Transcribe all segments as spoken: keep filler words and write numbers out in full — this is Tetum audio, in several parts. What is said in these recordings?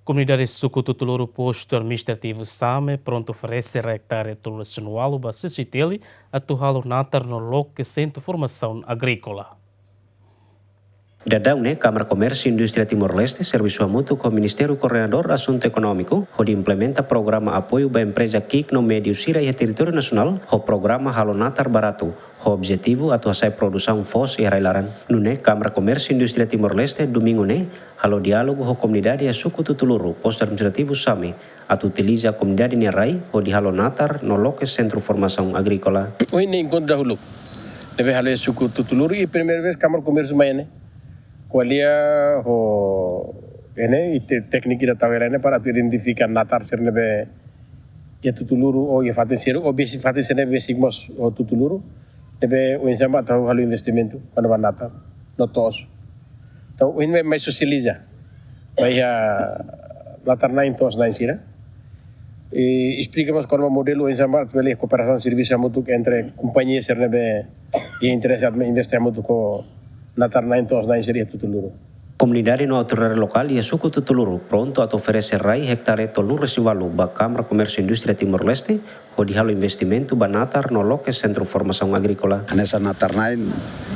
Komunidade Suku Tutuluru, Postu Administrativu Same, prontu oferese rai ektare tolunulu-resin-ualu ba C C T L atu halo natar no loke Sentru Formasaun Agríkola. Daudaun ne'e, Kámara Komérsiu Indústria Timor-Leste servisu hamutuk ho Ministériu Koordenadór Asuntu Ekonómiku hodi implementa programa apoiu ba empreza ki'ik no médiu sira iha territóriu nasionál ho programa halo natar baratu, ho objetivu atu hasa'e produsaun foos iha rai-laran. Nune'e, Kámara Komérsiu Indústria Timor-Leste, domingu ne'e, halo diálogu ho komunidade iha Suku Tutuluru, Postu Administrativu Same, atu utiliza komunidade nia rai hodi halo natar no loke Sentru Formasaun Agríkola. Ohin ne'e enkontru dahuluk ne'ebé halo iha Suku Tutuluru, i primeira vez Kámara Komérsiu mai ne'e, ko'alia ho ne'e, i te-, tékniku ida tau hela ne'e para atu identifika natar sira ne'ebé iha Tutuluru, ou iha fatin seluk, ou besik fatin sira ne'ebé besik mós ho Tutuluru, ne'ebé oinsá mak atu halo investimentu kona-ba natar no to'os. Entaun, ohin mai, mai sosializa ba iha natar-na'in, to'os-na'in sira. I esplika mós kona-ba modelu oinsá mak atu bele kooperasaun servisu hamutuk entre kompañia sira ne'ebé iha interese atu mai investe hamutuk ho natar-na'in, to'os-na'in sira iha Tutuluru. Komunidade no autoridade lokál iha Suku Tutuluru prontu atu oferese rai ektare tolunulu-resin-ualu ba Kámara Komérsiu Indústria Timor-Leste hodi halo investimentu ba natar no loke Sentru Formasaun Agríkola. Hanesan natar-na'in,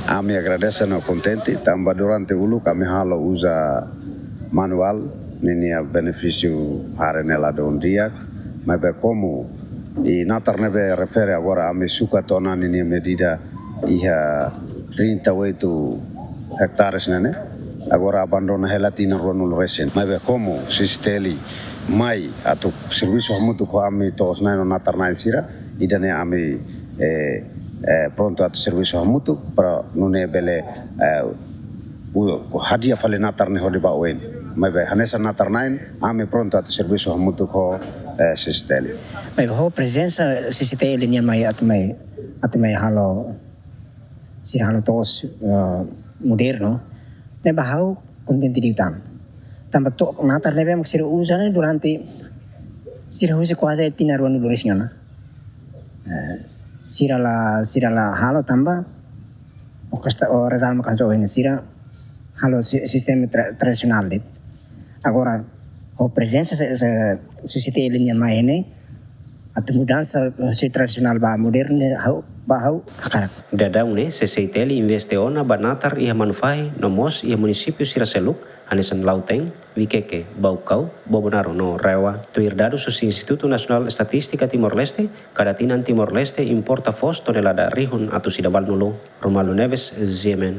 ami agradese no kontente, tanba durante uluk ami halo uza manuál, ninia benefísiu haree ne'e ladún di'ak, maibé komu i natar ne'ebé refere agora ami sukat ona ninia medida iha trinta e oito hektares ne'e ne'e, agora abandona hela tinan ruanulu resin. Maibé komu C C T L mai atu servisu hamutuk ho ami to'os-na'in no natar-na'in sira, ida-ne'e ami, eh, eh, prontu atu servisu hamutuk para nune'e bele, eh, u-, hadi'a fali natar ne'e hodi ba oin. Maibé hanesan natar-na'in, ami prontu atu servisu hamutuk ho, eh, C C T L. Maibé ho prezensa C C T L nian mai atu mai, atu mai halo, sira halo to'os, eh, modernu, ne'e ba ha'u kontente liután. Tanba to'o natar ne'ebé mak sira uza ne'e durante sira husi kuaze tinan ruanulu resin ona. Eh, sira la, sira la halo tanba o kasta, o rezal mak kasta ohin sira halo si-, sistema tra-, tradisionál de'it. Agora, ho prezensa C-, C-, C C T L nian mai ne'e, atu mudansa husi tradisionál ba modernu ne'e ha'u, ba ha'u hakarak. Daudaun ne'e, C C T L investe ona ba natar iha Manufahi no mós iha munisípiu sira seluk, hanesan Lautein, Vikeke, Baucau, Bobonaro no RAEOA. Tuir dadus husi Institutu Nasionál Estatístika Timor-Leste, kada tinan Timor-Leste importa foos tonelada rihun atus ida ualunulu. Romualdo Neves, G M N.